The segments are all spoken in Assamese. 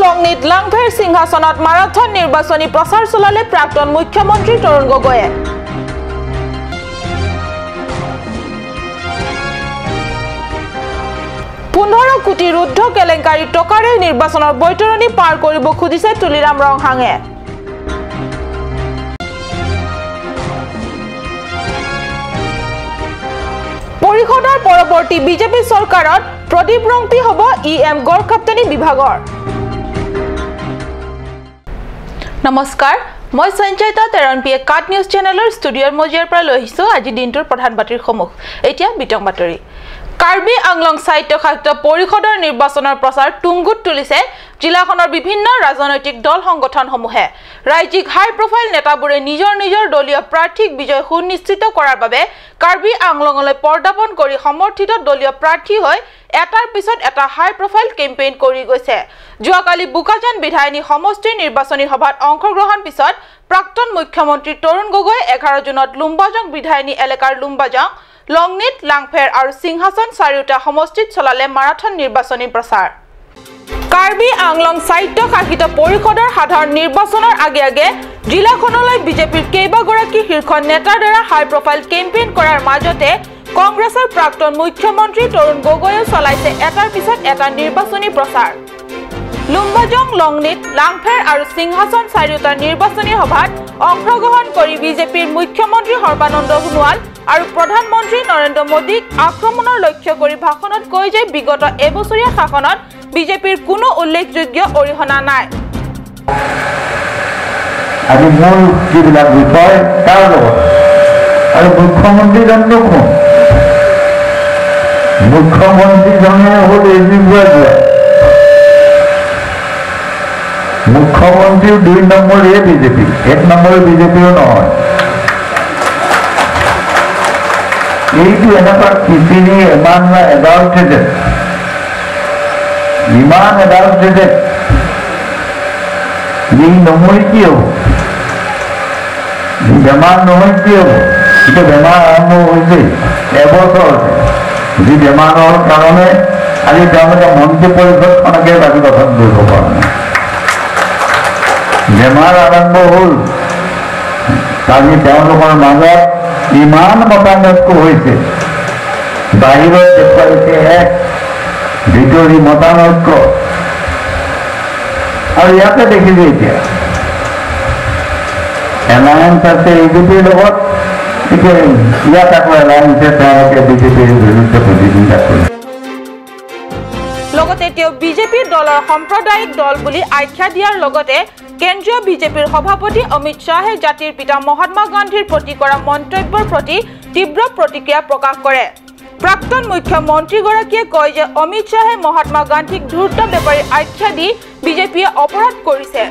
লংনিত লাংফেৰ সিংহাসনত মাৰাথন নিৰ্বাচনী প্ৰচাৰ চলালে প্ৰাক্তন মুখ্যমন্ত্ৰী তৰুণ গগৈয়ে। 15 কোটি ৰুদ্ধ কেলেংকাৰী টকাৰে নিৰ্বাচনৰ বৈতৰণি পাৰ কৰিব খুজিছে তুলিৰাম ৰংহাঙে। পৰিষদৰ পৰৱৰ্তী বিজেপি চৰকাৰত প্ৰদীপ ৰংপি হ'ব ই এম গড়কাপ্তানি বিভাগৰ। নমস্কাৰ, মই সঞ্চয়িতা তেৰণপিয়ে কাট নিউজ চেনেলৰ ষ্টুডিঅ'ৰ মজিয়াৰ পৰা লৈ আহিছোঁ আজি দিনটোৰ প্ৰধান বাতৰিসমূহ। এতিয়া বিতং বাতৰি। কাৰ্বি আংলং সাহিত্য সাহিত্য পৰিষদৰ নিৰ্বাচনৰ প্ৰচাৰ তুংগুত তুলিছে জিলাখনৰ বিভিন্ন ৰাজনৈতিক দল সংগঠনসমূহে। ৰাজ্যিক হাই প্ৰফাইল নেতাবোৰে নিজৰ নিজৰ দলীয় প্ৰাৰ্থীক বিজয় সুনিশ্চিত কৰাৰ বাবে কাৰ্বি আংলঙলৈ পৰ্দাপণ কৰি সমৰ্থিত দলীয় প্ৰাৰ্থী হৈ এটাৰ পিছত এটা হাই প্ৰফাইল কেম্পেইন কৰি গৈছে। যোৱাকালি বোকাজান বিধায়িনী সমষ্টিৰ নিৰ্বাচনী সভাত অংশগ্ৰহণ পিছত প্ৰাক্তন মুখ্যমন্ত্ৰী তৰুণ গগৈ 11 জুনত লুম্বাজং বিধায়িনী এলেকাৰ লুম্বাজং, লংনিত, লাংফেৰ আৰু সিংহাসন চাৰিওটা সমষ্টিত চলালে মাৰাথন নিৰ্বাচনী প্ৰচাৰ। কাৰ্বি আংলং সাহিত্য শাসিত পৰিষদৰ সাধাৰণ নিৰ্বাচনৰ আগে আগে জিলাখনলৈ বিজেপিৰ কেইবাগৰাকী শীৰ্ষ নেতাৰ দ্বাৰা হাই প্ৰফাইল কেম্পেইন কৰাৰ মাজতে কংগ্ৰেছৰ প্ৰাক্তন মুখ্যমন্ত্ৰী তৰুণ গগৈয়েও চলাইছে এটাৰ পিছত এটা নিৰ্বাচনী প্ৰচাৰ। লুম্বাজং, লংনিত, লাংফেৰ আৰু সিংহাসন চাৰিওটা নিৰ্বাচনী সভাত অংশগ্ৰহণ কৰি বিজেপিৰ মুখ্যমন্ত্ৰী সৰ্বানন্দ সোণোৱাল আৰু প্ৰধানমন্ত্ৰী নৰেন্দ্ৰ মোদীক আক্ৰমণৰ লক্ষ্য কৰি ভাষণত কয় যে বিগত এবছৰীয়া শাসনত বিজেপিৰ কোনো উল্লেখযোগ্য অৰিহণা নাই। আজি মূল যিবিলাক বিষয় তাৰ লগত আৰু মুখ্যমন্ত্ৰীজননো কোন? মুখ্যমন্ত্ৰীজনে হ'ল এজিবুৱা। মুখ্যমন্ত্ৰীও 2 নম্বৰীয়ে বিজেপি, 1 নম্বৰৰ বিজেপিও নহয়। এইটো এনেকুৱা খিচিৰি, ইমান এডাল্ট্ৰেটেড, ইমান এডাল্ট্ৰেটেড, ই নমৰি কি হ'ব? বেমাৰ নহয় কি হ'ব? এতিয়া বেমাৰ আৰম্ভ হৈছে এবছৰতে। যি বেমাৰৰ কাৰণে আজি তেওঁলোকে মন্ত্ৰী পৰিষদখনকে বাকী গঠন কৰিব পৰা নাই। বেমাৰ আৰম্ভ হ'ল, আজি তেওঁলোকৰ মাজত ইমান মতানৈক্য হৈছে, বাহিৰত দেখুৱাইছে এক, ভিতৰি মতানৈক্য। আৰু ইয়াতে দেখিছে এতিয়া এলায়েন্স আছে এ জিপিৰ লগত, এতিয়া ইয়াত আকৌ এলায়েন্সে তেওঁলোকে বিজেপিৰ বিৰুদ্ধে প্ৰতিযোগিতা কৰিছে। লগতে তেওঁ বিজেপি দলৰ সাম্প্ৰদায়িক দল বুলি আখ্যা দিয়াৰ লগতে কেন্দ্ৰীয় বিজেপিৰ সভাপতি অমিত শ্বাহে জাতিৰ পিতা মহাত্মা গান্ধীৰ প্ৰতি কৰা মন্তব্যৰ প্ৰতি তীব্ৰ প্ৰতিক্ৰিয়া প্ৰকাশ কৰে। প্ৰাক্তন মুখ্যমন্ত্ৰীগৰাকীয়ে কয় যে অমিত শ্বাহে মহাত্মা গান্ধীক ধূৰ্ত বেপাৰী আখ্যা দি বিজেপিয়ে অপৰাধ কৰিছে।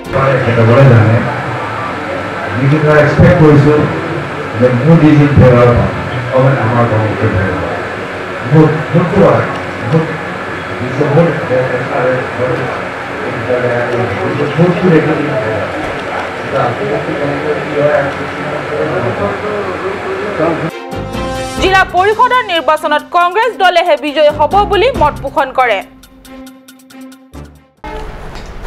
জিলা পৰিষদৰ নিৰ্বাচনত কংগ্ৰেছ দলেহে বিজয়ী হ'ব বুলি মত পোষণ কৰে।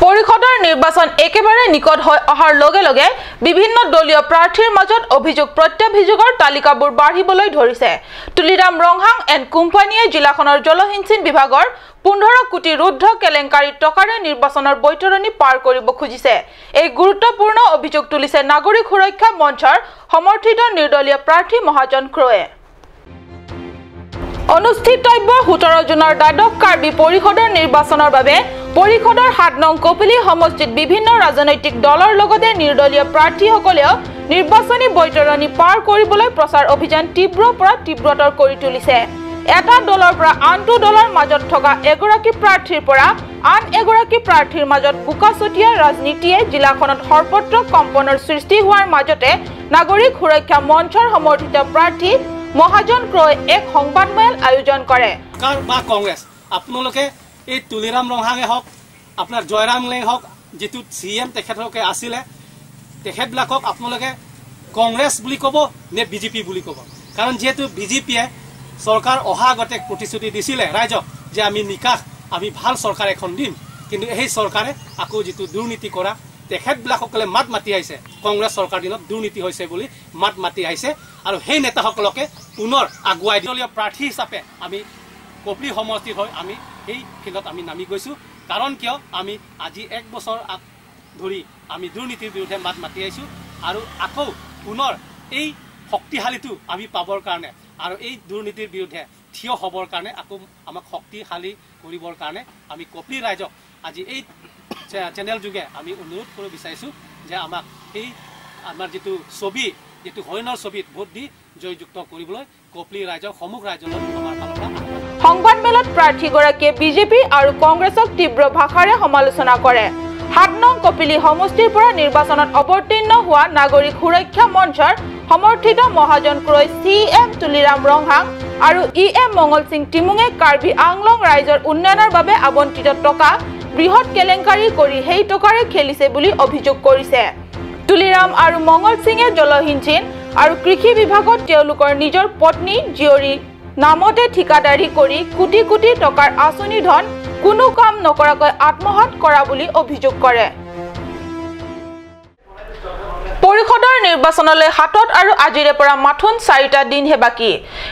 পৰিষদৰ নিৰ্বাচন একেবাৰে নিকট হৈ অহাৰ লগে লগে বিভিন্ন দলীয় প্ৰাৰ্থীৰ মাজত অভিযোগ প্ৰত্যাভিযোগৰ তালিকাবোৰ বাঢ়িবলৈ ধৰিছে। তুলিৰাম ৰংহাং এণ্ড কোম্পানীয়ে জিলাখনৰ জলসিঞ্চন বিভাগৰ 15 কোটি ৰুদ্ধ কেলেংকাৰীৰ টকাৰে নিৰ্বাচনৰ বৈতৰণি পাৰ কৰিব খুজিছে। এই গুৰুত্বপূৰ্ণ অভিযোগ তুলিছে নাগৰিক সুৰক্ষা মঞ্চৰ সমৰ্থিত নিৰ্দলীয় প্ৰাৰ্থী মহাজন ক্ৰয়ে। অনুষ্ঠিতব্য 17 জুনৰ দ্বাদশ কাৰ্বি পৰিষদৰ নিৰ্বাচনৰ বাবে পৰিষদৰ 7 নং কপিলী সমষ্টিত বিভিন্ন ৰাজনৈতিক দলৰ লগতে নিৰ্দলীয় প্ৰাৰ্থীসকলেও নিৰ্বাচনী বৈতৰণি পাৰ কৰিবলৈ প্ৰচাৰ অভিযান তীব্ৰৰ পৰা তীব্ৰতৰ কৰি তুলিছে। এটা দলৰ পৰা আনটো দলৰ মাজত থকা এগৰাকী প্ৰাৰ্থীৰ পৰা আন এগৰাকী প্ৰাৰ্থীৰ মাজত বোকাচতীয়া ৰাজনীতিয়ে জিলাখনত সৰ্বত্ৰ কম্পনৰ সৃষ্টি হোৱাৰ মাজতে নাগৰিক সুৰক্ষা মঞ্চৰ সমৰ্থিত প্ৰাৰ্থী মহাজন ক্ৰয় এক সংবাদমেল আয়োজন কৰে। বা কংগ্ৰেছ আপোনালোকে এই তুলিৰাম ৰংহাঙে হওক, আপোনাৰ জয়ৰাম লেং হওক, যিটো চি এম তেখেতলোকে আছিলে, তেখেতবিলাকক আপোনালোকে কংগ্ৰেছ বুলি ক'ব নে বিজেপি বুলি ক'ব? কাৰণ যিহেতু বিজেপিয়ে চৰকাৰ অহা আগতে প্ৰতিশ্ৰুতি দিছিলে ৰাইজক যে আমি নিকাশ, আমি ভাল চৰকাৰ এখন দিম, কিন্তু সেই চৰকাৰে আকৌ যিটো দুৰ্নীতি কৰা তেখেতবিলাকসকলে মাত মাতি আহিছে, কংগ্ৰেছ চৰকাৰ দিনত দুৰ্নীতি হৈছে বুলি মাত মাতি আহিছে আৰু সেই নেতাসকলকে পুনৰ আগুৱাই দলীয় প্ৰাৰ্থী হিচাপে আমি কপিলী সমষ্টিৰ হৈ আমি সেই ফিল্ডত আমি নামি গৈছোঁ। কাৰণ কিয় আমি আজি এক বছৰ ধৰি আমি দুৰ্নীতিৰ বিৰুদ্ধে মাত মাতি আহিছোঁ আৰু আকৌ পুনৰ এই শক্তিশালীটো আমি পাবৰ কাৰণে আৰু এই দুৰ্নীতিৰ বিৰুদ্ধে থিয় হ'বৰ কাৰণে আকৌ আমাক শক্তিশালী কৰিবৰ কাৰণে আমি কপিলী ৰাইজক আজি এই চেনেল যোগে আমি অনুৰোধ কৰিব বিচাৰিছোঁ যে আমাক এই আমাৰ যিটো ছবি, যিটো হৰিণৰ ছবিত ভোট দি জয়যুক্ত কৰিবলৈ কপিলী ৰাইজক, সমূহ ৰাইজলৈ আমাৰ ফালৰ পৰা। সংবাদমেলত প্ৰাৰ্থীগৰাকীয়ে বিজেপি আৰু কংগ্ৰেছক তীব্ৰ ভাষাৰে সমালোচনা কৰে। 7 নং কপিলী সমষ্টিৰ পৰা নিৰ্বাচনত অৱতীৰ্ণ হোৱা নাগৰিক সুৰক্ষা মঞ্চৰ সমৰ্থিত মহাজন ক্ৰয় চি এম তুলিৰাম ৰংহাং আৰু ই এম মংগল সিং টিমুঙে কাৰ্বি আংলং ৰাইজৰ উন্নয়নৰ বাবে আবণ্টিত টকা বৃহৎ কেলেংকাৰী কৰি সেই টকাৰে খেলিছে বুলি অভিযোগ কৰিছে। তুলিৰাম আৰু মংগল সিঙে জলসিঞ্চন আৰু কৃষি বিভাগত তেওঁলোকৰ নিজৰ পত্নী জীয়ৰী নামতে ঠিকাদাৰী কৰি কোটি কোটি টকাৰ আঁচনি ধন কোনো কাম নকৰাকৈ আত্মসাৎ কৰা বুলি অভিযোগ কৰে। পৰিষদৰ নিৰ্বাচনলৈ হাতত আৰু আজিৰে পৰা মাথোন 4টা দিনহে বাকী।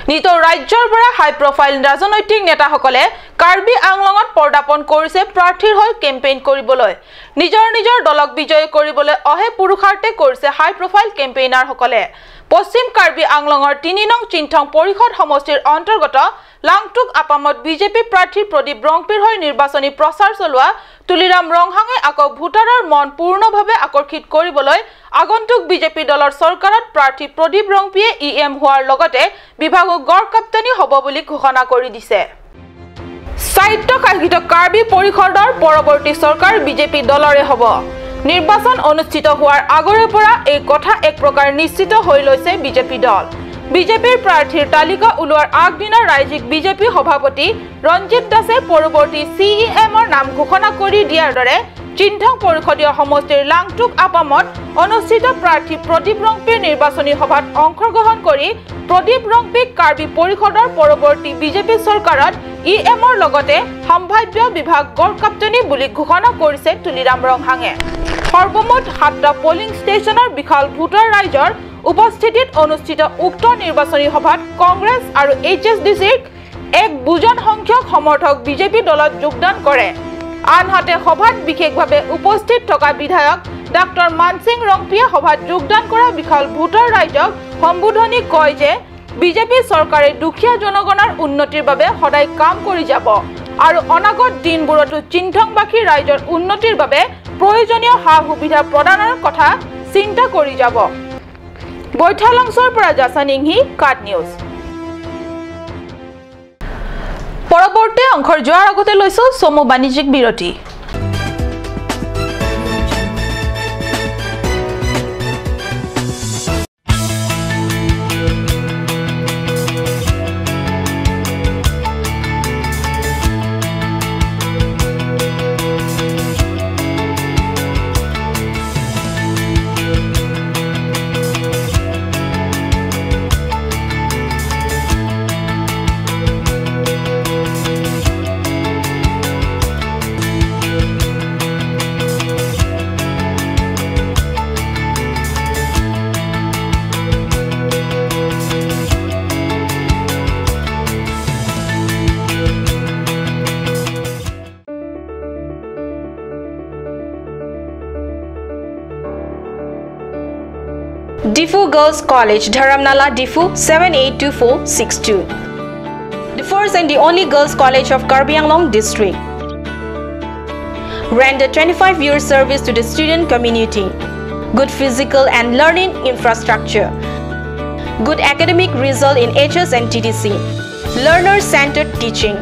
নিতৌ ৰাজ্যৰ পৰা হাই প্ৰফাইল ৰাজনৈতিক নেতাসকলে কাৰ্বি আংলঙত পদাৰ্পণ কৰিছে প্ৰাৰ্থীৰ হৈ কেম্পেইন কৰিবলৈ। নিজৰ নিজৰ দলক বিজয়ী কৰিবলৈ অহে পুৰুষাৰ্থে কৰিছে হাই প্ৰফাইল কেম্পেইনাৰসকলে। পশ্চিম কাৰ্বি আংলঙৰ 3 নং চিন্থং পৰিষদ সমষ্টিৰ অন্তৰ্গত লাংটুক আপামত বিজেপি প্ৰাৰ্থী প্ৰদীপ ৰংপিৰ হৈ নিৰ্বাচনী প্ৰচাৰ চলোৱা তুলিৰাম ৰংহাঙে আকৌ ভোটাৰৰ মন পূৰ্ণভাৱে আকৰ্ষিত কৰিবলৈ আগন্তুক বিজেপি দলৰ চৰকাৰত প্ৰাৰ্থী প্ৰদীপ ৰংপিয়ে ই এম হোৱাৰ লগতে বিভাগো গড় কাপ্তানি হ'ব বুলি ঘোষণা কৰি দিছে। স্বায়ত্তশাসিত কাৰ্বি পৰিষদৰ পৰৱৰ্তী চৰকাৰ বিজেপি দলৰে হ'ব। নিৰ্বাচন অনুষ্ঠিত হোৱাৰ আগৰে পৰা এই কথা এক প্ৰকাৰ নিশ্চিত হৈ লৈছে বিজেপি দল। বিজেপিৰ প্ৰাৰ্থীৰ তালিকা ওলোৱাৰ আগদিনা ৰাজ্যিক বিজেপি সভাপতি ৰঞ্জিত দাসে পৰৱৰ্তী চি ই এমৰ নাম ঘোষণা কৰি দিয়াৰ দৰে চিন্থং পৰিষদীয় সমষ্টিৰ লাংটুক আপামত অনুষ্ঠিত প্ৰাৰ্থী প্ৰদীপ ৰংপিৰ নিৰ্বাচনী সভাত অংশগ্ৰহণ কৰি প্ৰদীপ ৰংপিক কাৰ্বি পৰিষদৰ পৰৱৰ্তী বিজেপি চৰকাৰত ই এমৰ লগতে সম্ভাৱ্য বিভাগ গড় কাপ্তানি বুলি ঘোষণা কৰিছে তুলিৰাম ৰংহাঙে। সৰ্বমুঠ 7টা পলিং ষ্টেচনৰ বিশাল ভোটাৰ ৰাইজৰ উপস্থিতিত অনুষ্ঠিত উক্ত নিৰ্বাচনী সভাত কংগ্ৰেছ আৰু এইচ এছ ডি চিৰ এক বুজন সংখ্যক সমৰ্থক বিজেপি দলত যোগদান কৰে। আনহাতে সভাত বিশেষভাৱে উপস্থিত থকা বিধায়ক ডাক্তৰ মানসিং ৰংপিয়ে সভাত যোগদান কৰা বিশাল ভোটাৰ ৰাইজক সম্বোধনি কয় যে বিজেপি চৰকাৰে দুখীয়া জনগণৰ উন্নতিৰ বাবে সদায় কাম কৰি যাব আৰু অনাগত দিনবোৰতো চিন্থংবাসী ৰাইজৰ উন্নতিৰ বাবে প্ৰয়োজনীয় সা সুবিধা প্ৰদানৰ কথা চিন্তা কৰি যাব। বৈঠালাংছৰ পৰা জাছানিংহি, কাট নিউজ। পৰৱৰ্তী অংশৰ যোৱাৰ আগতে লৈছো চমু বাণিজ্যিক বিৰতি। Difu Girls College, Dharamnala, Difu 782462. The first and the only girls' college of Karbi Anglong district. Render 25-year service to the student community. Good physical and learning infrastructure. Good academic result in HS and TDC. Learner-centered teaching.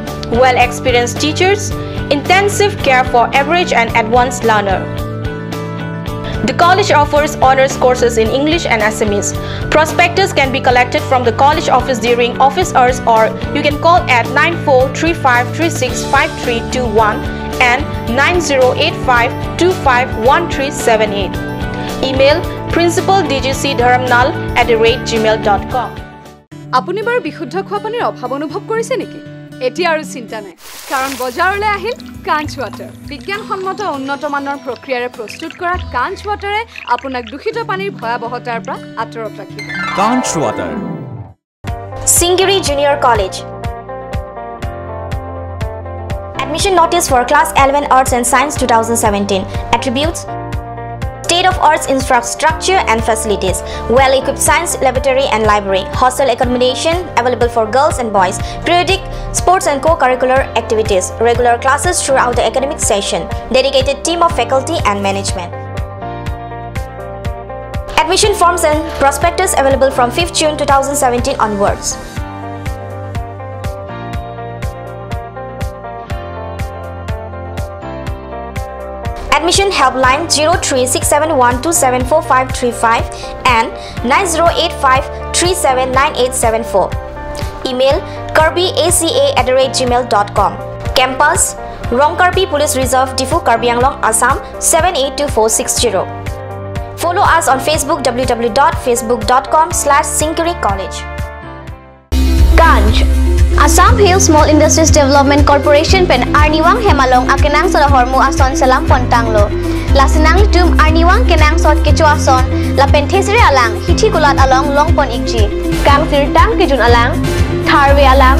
Well-experienced teachers. Intensive care for average and advanced learner. The college offers honors courses in English and Assamese. Prospectus can be collected from the college office during office hours, or you can call at 9435365321 and 9085251378. Email principaldgcdharamnal@gmail.com. আপুনি বাৰু বিশুদ্ধ খোৱা পানীৰ অভাৱ অনুভৱ কৰিছে নেকি? এতিয়া আৰু চিন্তা নাই। কাৰণ বজাৰলৈ আহিল কাঞ্চ ৱাটাৰ। বিজ্ঞানসন্মত উন্নত মানৰ প্ৰক্ৰিয়াৰে প্ৰস্তুত কৰা কাঞ্চ ৱাটাৰে আপোনাক দূষিত পানীৰ ভয়াৱহতাৰ পৰা আঁতৰত ৰাখিব। Kanch water. Singiri Junior College. Admission notice for Class 11 Arts and Science 2017. Attributes: State of Arts infrastructure and facilities, well-equipped science laboratory and library, hostel accommodation available for girls and boys, periodic sports and co-curricular activities, regular classes throughout the academic session, dedicated team of faculty and management. Admission forms and prospectus available from 5th June 2017 onwards. Admission helpline 03671274535 and 9085379874. Email karbiaca@gmail.com. Campus Rongkarbi Police Reserve, Diphu, Karbi Anglong, Assam 782460. Follow us on Facebook www.facebook.com/Singiri College. Kanch Assam Hill Small Industries Development Corporation pen Arniwang Hemalong akenang sod hormu ason salam pontanglo lasinang tum Arniwang kenang sod kecho ason la pen thesre alang hithi kulat along long pon ikji kang sir tang kejun alang tharwe alang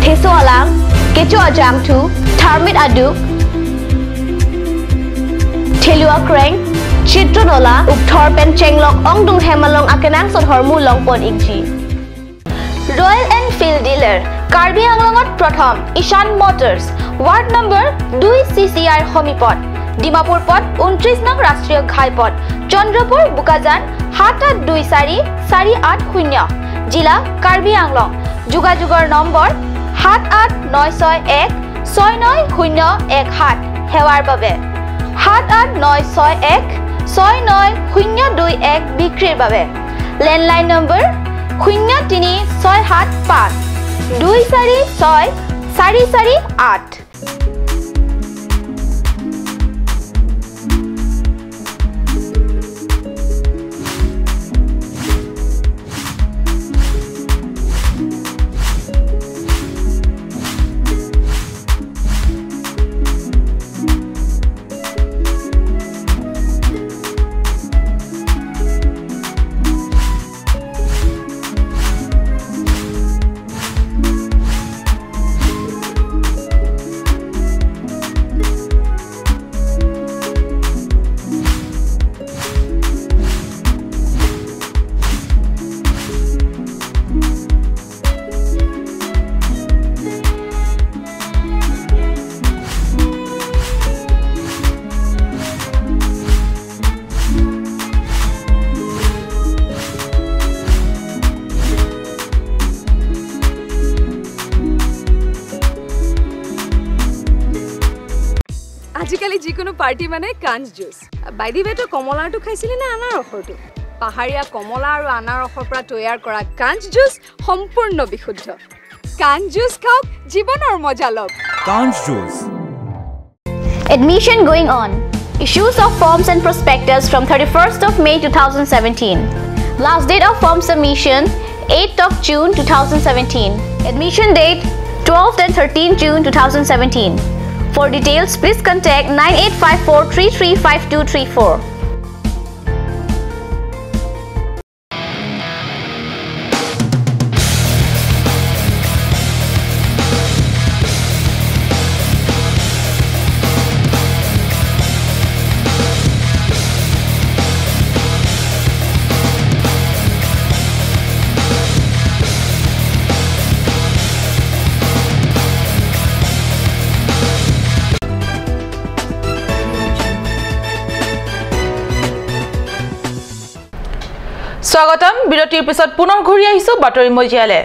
theso alang kecho ajam thu tharmit adu thelua kreng chitronola upthor pen chenglok ongdung hemalong akenang sod hormu long pon ikji. Royal Enfield dealer Karbi আংলঙত প্ৰথম ঈশান মটৰ্ছ, ৱাৰ্ড নম্বৰ 2 CCR সমীপত, ডিমাপুৰ পথ 29 নং ৰাষ্ট্ৰীয় ঘাইপথ, চন্দ্ৰপুৰ বোকাজান 7824 480, জিলা কাৰ্বি আংলং। যোগাযোগৰ নম্বৰ 78961 69017। সেৱাৰ বাবে 78961 69021। বিক্ৰীৰ বাবে লেণ্ডলাইন নম্বৰ 03675 246 448। আজিকালি যিকোনো পাৰ্টি মানে কাঞ্চ জুচ। বাই the ৱে, তই কমলাৰটো খাইছিলি নে আনাৰসৰটো? পাহাৰীয়া কমলা আৰু আনাৰসৰ পৰা তৈয়াৰ কৰা কাঞ্চ জুচ সম্পূৰ্ণ বিশুদ্ধ। কাঞ্চ জুচ খাওক, জীৱনৰ মজা লওক। Kanch juice. Admission going on. Issues of forms and prospectus from 31st of May 2017. Last date of form submission 8th of June 2017. Admission date 12th and 13th June 2017. For details, please contact 9854335234. স্বাগতম। বিৰতিৰ পিছত পুনৰ ঘূৰি আহিছো বাতৰি মজিয়ালে।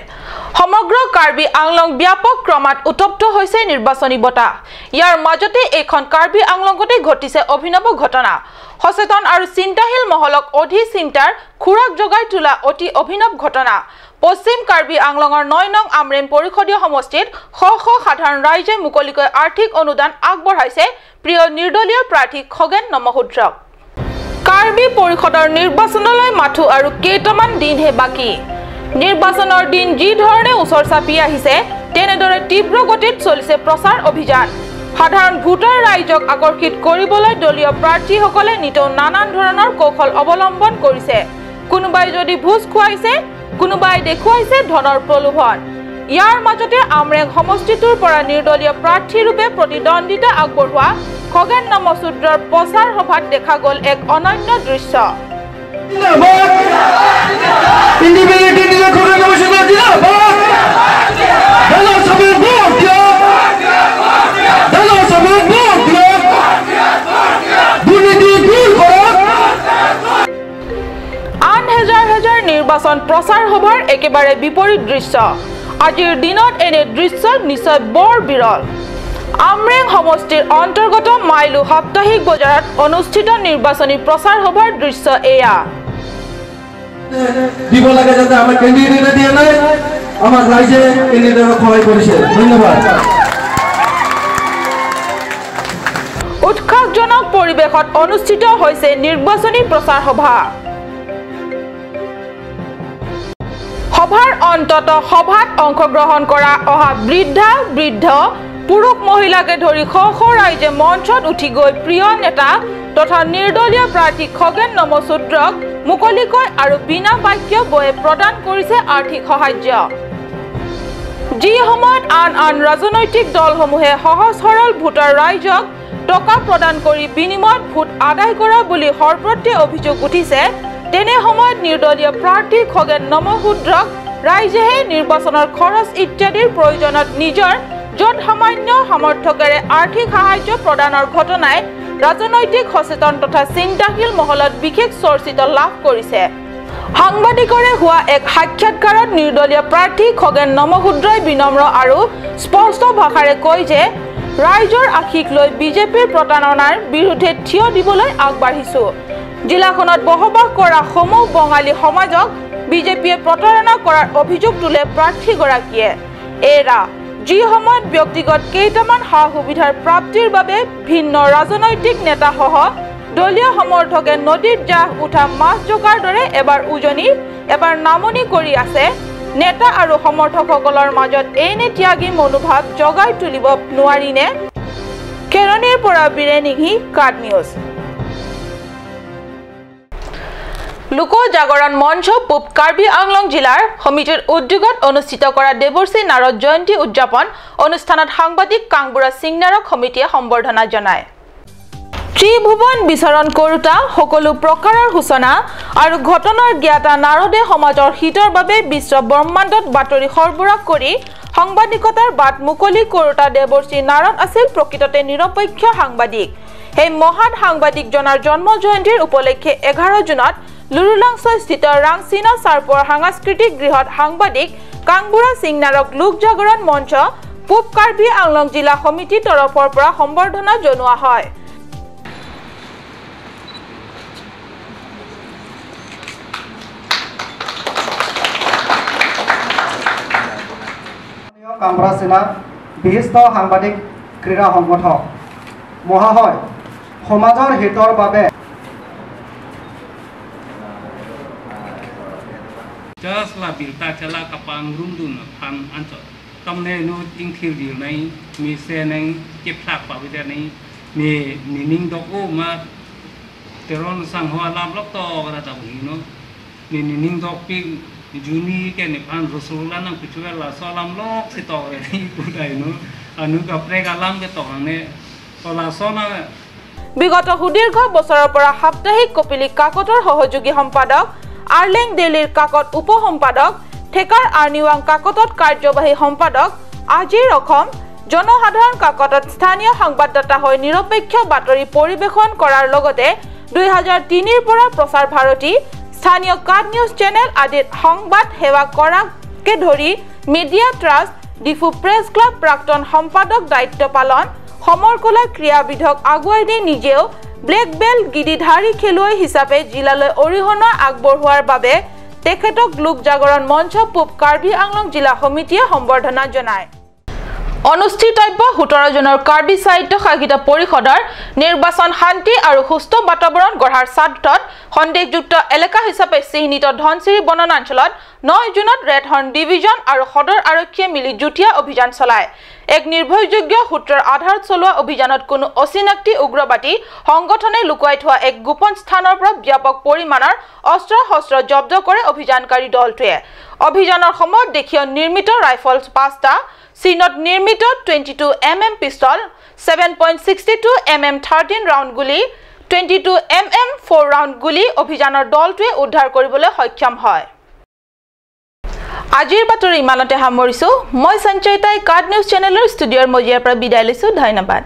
সমগ্ৰ কাৰ্বি আংলং ব্যাপক ক্ৰমাৎ উত্তপ্ত হৈছে নিৰ্বাচনী বতাহ। ইয়াৰ মাজতে এইখন কাৰ্বি আংলঙতে ঘটিছে অভিনৱ ঘটনা। সচেতন আৰু চিন্তাশীল মহলক অধিক চিন্তাৰ খোৰাক যোগাই তোলা অতি অভিনৱ ঘটনা। পশ্চিম কাৰ্বি আংলঙৰ 9 নং আমৰেন পৰিষদীয় সমষ্টিত শ শ সাধাৰণ ৰাইজে মুকলিকৈ আৰ্থিক অনুদান আগবঢ়াইছে প্ৰিয় নিৰ্দলীয় প্ৰাৰ্থী খগেন নমশূদ্ৰক। কাৰ্বি পৰিষদৰ নিৰ্বাচনলৈ মাথো আৰু কেইটামান দিনহে বাকী। নিৰ্বাচনৰ দিন যি ধৰণে ওচৰ চাপি আহিছে, তেনেদৰে তীব্ৰ গতিত চলিছে প্ৰচাৰ অভিযান। সাধাৰণ ভোটাৰ ৰাইজক আকৰ্ষিত কৰিবলৈ দলীয় প্ৰাৰ্থীসকলে নিতৌ নানান ধৰণৰ কৌশল অৱলম্বন কৰিছে। কোনোবাই যদি ভোজ খুৱাইছে, কোনোবাই দেখুৱাইছে ধনৰ প্ৰলোভন। ইয়াৰ মাজতে আমৰেং সমষ্টিটোৰ পৰা নিৰ্দলীয় প্ৰাৰ্থীৰূপে প্ৰতিদ্বন্দ্বিতা আগবঢ়োৱা খগেন নমশূদ্ৰৰ প্ৰচাৰ সভাত দেখা গ'ল এক অনন্য দৃশ্য। আন হেজাৰ হেজাৰ নিৰ্বাচন প্ৰচাৰ সভাৰ একেবাৰে বিপৰীত দৃশ্য। আজিৰ দিনত এনে দৃশ্য নিশ্চয় বৰ বিৰল। আমৰেং সমষ্টিৰ অন্তৰ্গত মাইলু সাপ্তাহিক বজাৰত অনুষ্ঠিত নিৰ্বাচনী প্ৰচাৰ সভাৰ দৃশ্য এয়া। দিব লাগে যাতে আমাৰ কেন্ডিডেটে দিয়া নাই, আমাৰ ৰাইজে কেন্ডিডেটক সহায় কৰিছে। ধন্যবাদ। উৎসাহজনক পৰিৱেশত অনুষ্ঠিত হৈছে নিৰ্বাচনী প্ৰচাৰ সভা। সভাৰ অন্তত সভাত অংশগ্ৰহণ কৰা অহা বৃদ্ধা বৃদ্ধ পুৰুষ মহিলাকে ধৰি শ শ ৰাইজে মঞ্চত উঠি গৈ প্ৰিয় নেতা তথা নিৰ্দলীয় প্ৰাৰ্থী খগেন নমশূদ্ৰক মুকলিকৈ আৰু বিনা বাক্য বয়ে প্ৰদান কৰিছে আৰ্থিক সাহায্য। যি সময়ত আন আন ৰাজনৈতিক দলসমূহে সহজ সৰল ভোটাৰ ৰাইজক টকা প্ৰদান কৰি বিনিময়ত ভোট আদায় কৰা বুলি সৰ্বত্ৰে অভিযোগ উঠিছে, তেনে সময়ত নিৰ্দলীয় প্ৰাৰ্থী খগেন নমশূদ্ৰক ৰাইজেহে নিৰ্বাচনৰ খৰচ ইত্যাদিৰ প্ৰয়োজনত নিজৰ য'ত সামান্য সমৰ্থকেৰে আৰ্থিক সাহায্য প্ৰদানৰ ঘটনাই ৰাজনৈতিক সচেতন তথা চিন্তাশীল মহলত বিশেষ চৰ্চিত লাভ কৰিছে। সাংবাদিকৰে হোৱা এক সাক্ষাৎকাৰত নিৰ্দলীয় প্ৰাৰ্থী খগেন নমশূদ্ৰই বিনম্ৰ আৰু স্পষ্ট ভাষাৰে কয় যে ৰাইজৰ আশীষ লৈ বিজেপিৰ প্ৰতাৰণাৰ বিৰুদ্ধে থিয় দিবলৈ আগবাঢ়িছো। জিলাখনত বসবাস কৰা সমূহ বঙালী সমাজক বিজেপিয়ে প্ৰতাৰণা কৰাৰ অভিযোগ তোলে প্ৰাৰ্থীগৰাকীয়ে। এৰা যি সময়ত ব্যক্তিগত কেইটামান সা সুবিধাৰ প্ৰাপ্তিৰ বাবে ভিন্ন ৰাজনৈতিক নেতাসহ দলীয় সমৰ্থকে নদীত জাহ উঠা মাছ জোকাৰ দৰে এবাৰ উজনি এবাৰ নামনি কৰি আছে, নেতা আৰু সমৰ্থকসকলৰ মাজত এনে ত্যাগী মনোভাৱ জগাই তুলিব নোৱাৰিনে? খেৰণিৰ পৰা বীৰেনিঘি, কাট নিউজ। লোক জাগৰণ মঞ্চ পূব কাৰ্বি আংলং জিলাৰ সমিতিৰ উদ্যোগত অনুষ্ঠিত কৰা দেৱৰ্ষি নাৰদ জয়ন্তী উদযাপন অনুষ্ঠানত সাংবাদিক কাংবুৰা সিংনাৰক সমিতিয়ে সম্বৰ্ধনা জনায়। ত্ৰিভুৱন বিচৰণ কৰোতা সকলো প্ৰকাৰৰ সূচনা আৰু ঘটনাৰ জ্ঞাতা নাৰদে সমাজৰ হিতৰ বাবে বিশ্ব ব্ৰহ্মাণ্ডত বাতৰি সৰবৰাহ কৰি সাংবাদিকতাৰ বাট মুকলি কৰোতা দেৱৰ্ষি নাৰদ আছিল প্ৰকৃততে নিৰপেক্ষ সাংবাদিক। সেই মহান সাংবাদিকজনাৰ জন্ম জয়ন্তীৰ উপলক্ষে 11 জুনত লুৰুলাংছস্থিত ৰাংচিনা চাৰ্পৰ সাংস্কৃতিক গৃহত সাংবাদিক কাংবুৰা সিংনাৰক লোক জাগৰণ মঞ্চ পূব কাৰ্বি আংলং জিলা সমিতিৰ তৰফৰ পৰা সম্বৰ্ধনা জনোৱা হয়। কাংবুৰা সিংনাৰ বিশিষ্ট সাংবাদিক, ক্ৰীড়া সংগঠক মহাশয়, সমাজৰ হিতৰ বাবে just la bilta chala kapang rum dun phan ancho tamne no ting thil dil nai mi se nai chep thak pa bi nai ni ni ning dok o ma teron sang hoa lam lok to ra ta hi no ni ni ning dok pi juni ke ni phan rasulullah nang pichu la so lam lok si to re ni pu dai no anu ka pre ka lam ke to ne to la so na। বিগত সুদীৰ্ঘ বছৰৰ পৰা সাপ্তাহিক কপিলী কাকতৰ সহযোগী সম্পাদক, আৰলেং ডেইলীৰ কাকত উপ সম্পাদক, ঠেকাৰ আৰ্নিৱাং কাকতত কাৰ্যবাহী সম্পাদক, আজিৰ অসম জনসাধাৰণ কাকতত স্থানীয় সংবাদদাতা হৈ নিৰপেক্ষ বাতৰি পৰিৱেশন কৰাৰ লগতে 2003ৰ পৰা প্ৰচাৰ ভাৰতী, স্থানীয় কাট নিউজ চেনেল আদিত সংবাদ সেৱা কৰাকে ধৰি media trust, Diphu press club প্ৰাক্তন সম্পাদক দায়িত্ব পালন, সমৰকলা ক্ৰীড়াবিধক আগুৱাই দি নিজেও ব্লেক বেল্ট গিৰিধাৰী খেলুৱৈ হিচাপে জিলালৈ অৰিহণা আগবঢ়োৱাৰ বাবে তেখেতক লোক জাগৰণ মঞ্চ পূব কাৰ্বি আংলং জিলা সমিতিয়ে সম্বৰ্ধনা জনায়। অনুষ্ঠিতব্য 17 জনৰ কাৰ্বি সাহিত্য শাসিত পৰিষদৰ নিৰ্বাচন শান্তি আৰু সুস্থ বাতাবৰণ গঢ়াৰ স্বাৰ্থত সন্দেহযুক্ত এলেকা হিচাপে চিহ্নিত ধনশিৰি বনাঞ্চলত 9 জুনত ৰেড হৰ্ণ ডিভিজন আৰু সদৰ আৰক্ষীয়ে মিলি যুটীয়া অভিযান চলায়। এক নিৰ্ভৰযোগ্য সূত্ৰৰ আধাৰত চলোৱা অভিযানত কোনো অচিনাক্তি উগ্ৰবাদী সংগঠনে লুকুৱাই থোৱা এক গোপন স্থানৰ পৰা ব্যাপক পৰিমাণৰ অস্ত্ৰ শস্ত্ৰ জব্দ কৰে অভিযানকাৰী দলটোৱে। অভিযানৰ সময়ত দেশীয় নিৰ্মিত ৰাইফল 5টা, চীনত নিৰ্মিত 22 mm পিষ্টল, 7.62 mm 13 ৰাউণ্ড গুলী, 22 mm 4 ৰাউণ্ড গুলী অভিযানৰ দলটোৱে উদ্ধাৰ কৰিবলৈ সক্ষম হয়। আজিৰ বাতৰি ইমানতে সামৰিছো। মই সঞ্চয়িতাই কাৰ্ড নিউজ চেনেলৰ ষ্টুডিঅ'ৰ মজিয়াৰ পৰা বিদায় লৈছো। ধন্যবাদ।